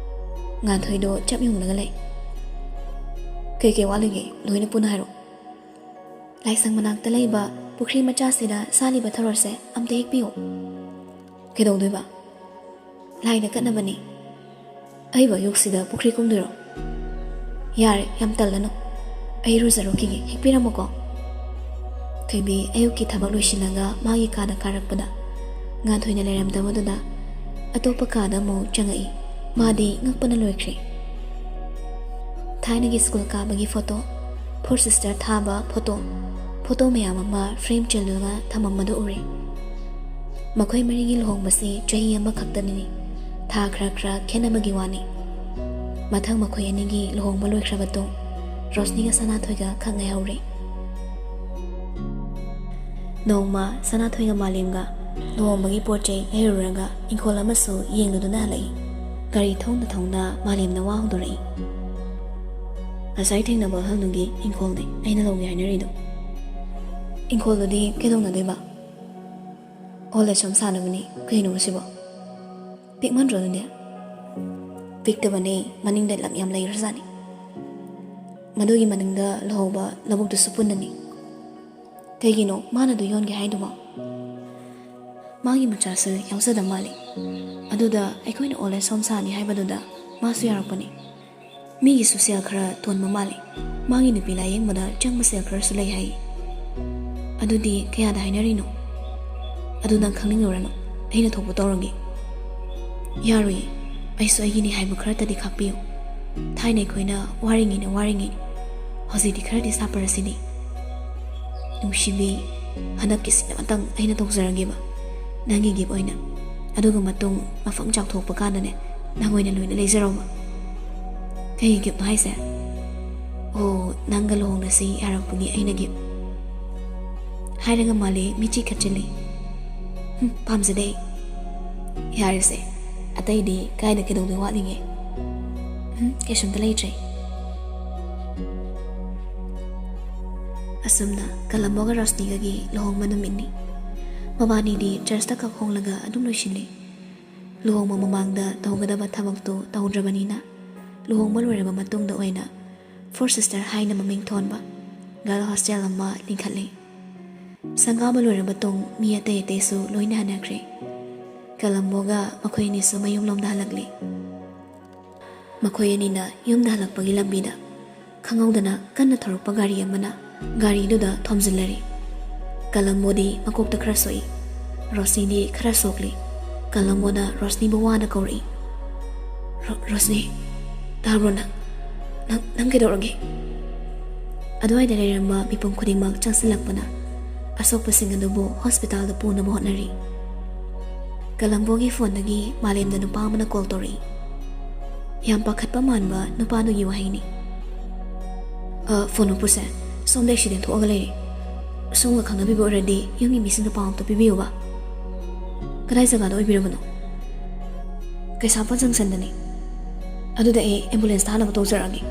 ꯉꯥꯟꯊꯣꯏꯗꯣ ꯆꯞ ꯌꯨꯡꯂꯒ ꯂꯩ꯫ "ꯀꯩꯀꯩ ꯋꯥꯠꯂꯤꯒꯦ? ꯂꯣꯏꯅ ꯄꯨꯟꯅ ꯍꯥꯏꯔꯛꯑꯣ꯫" "ꯂꯥꯏꯁꯪ ꯃꯅꯥꯛꯇ ꯂꯩꯕ ꯄꯨꯈ꯭ꯔꯤ ꯃꯆꯥꯁꯤꯗ ꯁꯥꯠꯂꯤꯕ ꯊꯔꯣꯁꯦ ꯑꯝꯇ ꯍꯦꯛꯄꯤꯌꯨ꯫" "ꯀꯩꯗꯧꯗꯣꯏꯕ? ꯂꯥꯏꯗ ꯀꯠꯅꯕꯅꯤ꯫" "ꯑꯩꯕꯨ ꯑꯌꯨꯛꯁꯤꯗ ꯄꯨꯈ꯭ꯔꯤ ꯀꯨꯝꯗꯣꯏꯔꯣ? ꯌꯥꯔꯦ, ꯌꯥꯝ ꯇꯜꯂꯅꯨ꯫ ꯑꯩ ꯏꯔꯨꯖꯔꯨꯈꯤꯒꯦ, ꯍꯦꯛꯄꯤꯔꯝꯃꯨꯀꯣ꯫" ꯊꯣꯏꯕꯤ ꯑꯌꯨꯛꯀꯤ ꯊꯕꯛ ꯂꯣꯏꯁꯤꯜꯂꯒ ꯃꯥꯒꯤ ꯀꯥꯗ ꯀꯥꯔꯛꯄꯗ, ꯉꯥꯟꯊꯣꯏꯅ ꯂꯩꯔꯝꯗꯕꯗꯨꯗ ꯑꯇꯣꯞꯄ ꯀꯥꯗ ꯑꯃꯨꯛ ꯆꯪꯉꯛꯏ꯫ ꯃꯥꯗꯤ ꯉꯛꯄꯅ ꯂꯣꯏꯈ꯭ꯔꯦ꯫ ꯊꯥꯏꯅꯒꯤ ꯁ꯭ꯀꯨꯜ ꯀꯥꯕꯒꯤ ꯐꯣꯇꯣ, ꯐꯣꯔ ꯁꯤꯁꯇꯔ ꯊꯥꯕ ꯐꯣꯇꯣ, ꯐꯣꯇꯣ ꯃꯌꯥꯝ ꯑꯃ ꯐ꯭ꯔꯦꯝ ꯆꯜꯂꯒ ꯊꯝꯃꯝꯕꯗꯨ ꯎꯔꯦ꯫ ꯃꯈꯣꯏ ꯃꯔꯤꯒꯤ ꯂꯨꯍꯣꯡꯕꯁꯤ ꯆꯍꯤ ꯑꯃꯈꯛꯇꯅꯤ꯫ ꯊꯥ ꯈꯔ ꯈꯔ ꯈꯦꯠꯅꯕꯒꯤ ꯋꯥꯅꯤ꯫ ꯃꯊꯪ ꯃꯈꯣꯏ ꯑꯅꯤꯒꯤ ꯂꯨꯍꯣꯡꯕ ꯂꯣꯏꯈ꯭ꯔꯕ ꯇꯨꯡ, ꯔꯣꯁꯅꯤꯒ ꯁꯅꯥꯊꯣꯏꯒ ꯈꯪ ꯉꯥꯏꯍꯧꯔꯦ꯫ ꯅꯣꯡꯃ ꯁꯅꯥꯊꯣꯏꯒ ꯃꯥꯂꯦꯝꯒ ꯂꯨꯍꯣꯡꯕꯒꯤ ꯄꯣꯠ ꯆꯩ ꯂꯩꯔꯨꯔꯒ ꯏꯪꯈꯣꯜ ꯑꯃꯁꯨ ꯌꯦꯡꯂꯨꯗꯨꯅ ꯍꯜꯂꯛꯏ꯫ ꯒꯥꯔꯤ ꯊꯧꯅ ꯊꯧꯅ ꯃꯥꯂꯦꯝꯅ ꯋꯥ ꯍꯧꯗꯣꯔꯛꯏ꯫ "ꯉꯁꯥꯏ ꯊꯦꯡꯅꯕ ꯑꯍꯜꯗꯨꯒꯤ ꯏꯪꯈꯣꯜꯅꯦ ꯑꯩꯅ ꯂꯧꯒꯦ ꯍꯥꯏꯅꯔꯤꯗꯣ꯫" "ꯏꯪꯈꯣꯜꯗꯨꯗꯤ ꯀꯩꯗꯧꯅꯗꯣꯏꯕ?" "ꯑꯣꯜ ꯑꯦꯖ ꯍꯣꯝ ꯁꯥꯅꯕꯅꯤ꯫ ꯀꯩꯅꯣ ꯁꯤꯕꯣ?" "ꯄꯤꯛꯃꯟꯗ꯭ꯔꯣ ꯑꯗꯨꯗꯤ?" "ꯄꯤꯛꯇꯕꯅꯦ, ꯃꯅꯤꯡꯗ ꯂꯝ ꯌꯥꯝ ꯂꯩꯈ꯭ꯔꯖꯥꯠꯅꯤ꯫ ꯃꯗꯨꯒꯤ ꯃꯅꯤꯡꯗ ꯂꯧꯍꯧꯕ ꯂꯧꯕꯨꯛꯇꯨꯁꯨ ꯄꯨꯟꯅꯅꯤ꯫" ꯀꯩꯒꯤꯅꯣ ꯃꯥꯅ ꯑꯗꯨ ꯌꯣꯟꯒꯦ ꯍꯥꯏꯗꯨꯕꯣ? ꯃꯥꯒꯤ ꯃꯆꯥꯁꯨ ꯌꯥꯎꯖꯗ ꯃꯥꯜꯂꯤ꯫ ꯑꯗꯨꯗ ꯑꯩꯈꯣꯏꯅ old age home ꯁꯥꯅꯤ ꯍꯥꯏꯕꯗꯨꯗ ꯃꯥꯁꯨ ꯌꯥꯔꯛꯄꯅꯤ꯫ ꯃꯤꯒꯤꯁꯨ ꯁꯦꯜ ꯈꯔ ꯇꯣꯟꯕ ꯃꯥꯜꯂꯤ꯫ ꯃꯥꯒꯤ ꯅꯨꯄꯤ ꯂꯥꯌꯦꯡꯕꯗ ꯆꯪꯕ ꯁꯦꯜ ꯈꯔꯁꯨ ꯂꯩ ꯍꯥꯏ꯫ ꯑꯗꯨꯗꯤ ꯀꯌꯥꯗ ꯍꯥꯏꯅꯔꯤꯅꯣ? ꯑꯗꯨ ꯅꯪ ꯈꯪꯅꯤꯡꯂꯨꯔꯅꯨ, ꯑꯩꯅ ꯊꯣꯛꯄ ꯇꯧꯔꯒꯦ꯫ ꯌꯥꯔꯣꯏꯌꯦ, ꯑꯩꯁꯨ ꯑꯩꯒꯤꯅꯤ ꯍꯥꯏꯕ ꯈꯔꯇꯗꯤ ꯈꯥꯛꯄꯤꯌꯨ꯫ ꯊꯥꯏꯅ ꯑꯩꯈꯣꯏꯅ ꯋꯥꯔꯤꯉꯩꯅ ꯋꯥꯔꯤꯉꯩ, ꯍꯧꯖꯤꯛꯇꯤ ꯈꯔꯗꯤ ꯁꯥꯐꯔꯁꯤꯅꯤ꯫ ꯅꯨꯡꯁꯤꯕꯤ, ꯍꯟꯗꯛꯀꯤꯁꯤꯅ ꯑꯃꯇꯪ ꯑꯩꯅ ꯇꯧꯖꯔꯒꯦꯕ, ꯅꯪꯒꯤ gift ꯑꯣꯏꯅ꯫ ꯑꯗꯨꯒ ꯃꯇꯨꯡ ꯃꯐꯝ ꯆꯥꯎꯊꯣꯛꯄ ꯀꯥꯟꯗꯅꯦ, ꯅꯪ ꯑꯣꯏꯅ ꯂꯣꯏꯅ ꯂꯩꯖꯔꯣꯕ꯫ ꯀꯩꯒꯤ giftꯅꯣ ꯍꯥꯏꯁꯦ? ꯑꯣ, ꯅꯪꯒ ꯂꯨꯍꯣꯡꯅꯁꯤ ꯌꯥꯔꯛꯄꯒꯤ ꯑꯩꯅ gift꯫ ꯍꯥꯏꯔꯒ ꯃꯥꯂꯦ ꯃꯤꯠꯆꯤ ꯈꯠꯆꯤꯜꯂꯤ꯫ "ꯍꯨꯝ, ꯄꯥꯝꯖꯗꯦ꯫ ꯌꯥꯔꯦꯁꯦ, ꯑꯇꯩꯗꯤ ꯀꯥꯏꯗ ꯀꯩꯗꯧꯗꯣꯏ ꯋꯥꯠꯂꯤꯒꯦ? ꯎꯝ, ꯀꯩꯁꯨꯝꯇ ꯂꯩꯇ꯭ꯔꯦ꯫" ꯑꯁꯨꯝꯅ ꯀꯂꯝꯕꯣꯒ ꯔꯣꯁꯅꯤꯒꯒꯤ ꯂꯨꯍꯣꯡꯕ ꯅꯨꯃꯤꯠꯅꯤ꯫ ꯃꯕꯥꯅꯤꯗꯤ churchꯇ ꯈꯛ ꯍꯣꯡꯂꯒ ꯑꯗꯨꯝ ꯂꯣꯏꯁꯤꯜꯂꯤ꯫ ꯂꯨꯍꯣꯡꯕ ꯃꯃꯥꯡꯗ ꯇꯧꯒꯗꯕ ꯊꯕꯛꯇꯨ ꯇꯧꯗ꯭ꯔꯕꯅꯤꯅ, ꯂꯨꯍꯣꯡꯕ ꯂꯣꯏꯔꯕ ꯃꯇꯨꯡꯗ ꯑꯣꯏꯅ Four Sister ꯍꯥꯏꯅ ꯃꯃꯤꯡ ꯊꯣꯟꯕ girl hostel ꯑꯃ ꯂꯤꯡꯈꯠꯂꯤ꯫ ꯁꯪꯒꯥꯕ ꯂꯣꯏꯔꯕ ꯇꯨꯡ ꯃꯤ ꯑꯇꯩ ꯑꯇꯩꯁꯨ ꯂꯣꯏꯅ ꯍꯟꯅꯈ꯭ꯔꯦ꯫ ꯀꯂꯝꯕꯣꯒ ꯃꯈꯣꯏ ꯑꯅꯤꯁꯨ ꯃꯌꯨꯝꯂꯣꯝꯗ ꯍꯜꯂꯛꯂꯤ꯫ ꯃꯈꯣꯏ ꯑꯅꯤꯅ ꯌꯨꯝꯗ ꯍꯜꯂꯛꯄꯒꯤ ꯂꯝꯕꯤꯗ ꯈꯪꯍꯧꯗꯅ ꯀꯟꯅ ꯊꯧꯔꯛꯄ ꯒꯥꯔꯤ ꯑꯃꯅ ꯒꯥꯔꯤꯗꯨꯗ ꯊꯣꯝꯖꯤꯜꯂꯔꯤ꯫ ꯀꯂꯝꯕꯣꯗꯤ ꯃꯀꯣꯛꯇ ꯈꯔ ꯁꯣꯛꯏ, ꯔꯣꯁꯅꯤꯗꯤ ꯈꯔ ꯁꯣꯛꯂꯤ꯫ ꯀꯂꯝꯕꯣꯅ ꯔꯣꯁꯅꯤꯕꯨ ꯋꯥꯅ ꯀꯧꯔꯛꯏ, "ꯔꯣ-, ꯔꯣꯁꯅꯤ, ꯇꯥꯕ꯭ꯔꯣ ꯅꯪ? ꯅꯪ, ꯅꯪ ꯀꯩꯗꯧꯔꯒꯦ?" ꯑꯗꯨꯋꯥꯏꯗ ꯂꯩꯔꯝꯕ ꯃꯤꯄꯨꯝ ꯈꯨꯗꯤꯡꯃꯛ ꯆꯪꯁꯤꯜꯂꯛꯄꯅ ꯑꯁꯣꯛꯄꯁꯤꯡ ꯑꯗꯨꯕꯨ hospitalꯗ ꯄꯨꯅꯕ ꯍꯣꯠꯅꯔꯤ꯫ ꯀꯂꯝꯕꯣꯒꯤ phoneꯗꯒꯤ ꯃꯥꯂꯦꯝꯗ ꯅꯨꯄꯥ ꯑꯃꯅ call ꯇꯧꯔꯛꯏ꯫ ꯌꯥꯝ ꯄꯥꯈꯠꯄ ꯃꯥꯟꯕ ꯅꯨꯄꯥꯗꯨꯒꯤ ꯋꯥꯍꯩꯅꯤ꯫ "ꯑ, phone ꯃꯄꯨꯁꯦ, ꯁꯣꯝꯗ accident ꯊꯣꯛꯑꯒ ꯂꯩꯔꯦ꯫ ꯁꯣꯝꯒ ꯈꯪꯅꯕꯤꯕ ꯑꯣꯏꯔꯗꯤ ꯌꯨꯝꯒꯤ ꯃꯤꯁꯤꯡꯗ ꯄꯥꯎ ꯑꯝꯇ ꯄꯤꯕꯤꯌꯨꯕ꯫" "ꯀꯗꯥꯏ ꯖꯒꯥꯗ ꯑꯣꯏꯕꯤꯔꯕꯅꯣ?" "ꯀꯩꯁꯥꯝꯄꯥꯠ junctionꯗꯅꯤ꯫" "ꯑꯗꯨꯗ ꯑꯩ ambulance ꯊꯥꯅꯕ ꯇꯧꯖꯔꯛꯑꯒꯦ꯫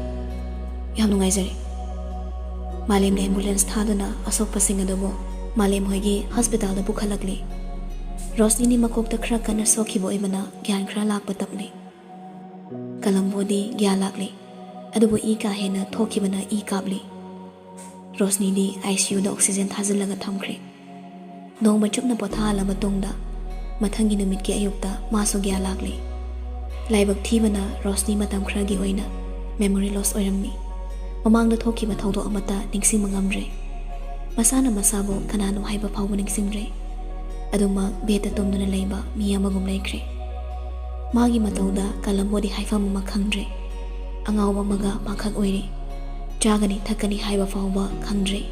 ꯌꯥꯝ ꯅꯨꯡꯉꯥꯏꯖꯔꯦ꯫" ꯃꯥꯂꯦꯝꯅ ambulance ꯊꯥꯗꯨꯅ ꯑꯁꯣꯛꯄꯁꯤꯡ ꯑꯗꯨꯕꯨ ꯃꯥꯂꯦꯝ ꯍꯣꯏꯒꯤ hospitalꯗ ꯄꯨꯈꯠꯂꯛꯂꯤ꯫ ꯔꯣꯁꯅꯤꯗꯤ ꯃꯀꯣꯛꯇ ꯈꯔ ꯀꯟꯅ ꯁꯣꯛꯈꯤꯕ ꯑꯣꯏꯕꯅ ꯒ꯭ꯌꯥꯟ ꯈꯔ ꯂꯥꯛꯄ ꯇꯞꯂꯤ꯫ ꯀꯂꯝꯕꯣꯗꯤ ꯒ꯭ꯌꯥꯟ ꯂꯥꯛꯂꯤ, ꯑꯗꯨꯕꯨ ꯏ ꯀꯥ ꯍꯦꯟꯅ ꯊꯣꯛꯈꯤꯕꯅ ꯏ ꯀꯥꯞꯂꯤ꯫ ꯔꯣꯁꯅꯤꯗꯤ ICUꯗ oxygen ꯊꯥꯖꯤꯜꯂꯒ ꯊꯝꯈ꯭ꯔꯦ꯫ ꯅꯣꯡꯃ ꯆꯨꯞꯅ ꯄꯣꯊꯥꯍꯜꯂ ꯃꯇꯨꯡꯗ, ꯃꯊꯪꯒꯤ ꯅꯨꯃꯤꯠꯀꯤ ꯑꯌꯨꯛꯇ ꯃꯥꯁꯨ ꯒ꯭ꯌꯥꯟ ꯂꯥꯛꯂꯦ꯫ ꯂꯥꯏꯕꯛ ꯊꯤꯕꯅ, ꯔꯣꯁꯅꯤ ꯃꯇꯝ ꯈꯔꯒꯤ ꯑꯣꯏꯅ memory loss ꯑꯣꯏꯔꯝꯃꯤ꯫ ꯃꯃꯥꯡꯗ ꯊꯣꯛꯈꯤꯕ ꯊꯧꯗꯣꯛ ꯑꯃꯠꯇ ꯅꯤꯡꯁꯤꯡꯕ ꯉꯝꯗ꯭ꯔꯦ꯫ ꯃꯁꯥꯅ ꯃꯁꯥꯕꯨ ꯀꯅꯥꯅꯣ ꯍꯥꯏꯕ ꯐꯥꯎꯕ ꯅꯤꯡꯁꯤꯡꯗ꯭ꯔꯦ꯫ ꯑꯗꯨꯃꯛ bedꯇ ꯇꯨꯝꯗꯨꯅ ꯂꯩꯕ ꯃꯤ ꯑꯃꯒꯨꯝ ꯂꯩꯈ꯭ꯔꯦ꯫ ꯃꯥꯒꯤ ꯃꯇꯧꯗ ꯀꯜꯂꯝꯕꯣꯗꯤ ꯍꯥꯏꯐꯝ ꯑꯃ ꯈꯪꯗ꯭ꯔꯦ꯫ ꯑꯉꯥꯎꯕ ꯑꯃꯒ ꯃꯥꯈꯛ ꯑꯣꯏꯔꯦ꯫ ꯆꯥꯒꯅꯤ ꯊꯛꯀꯅꯤ ꯍꯥꯏꯕ ꯐꯥꯎꯕ ꯈꯪꯗ꯭ꯔꯦ꯫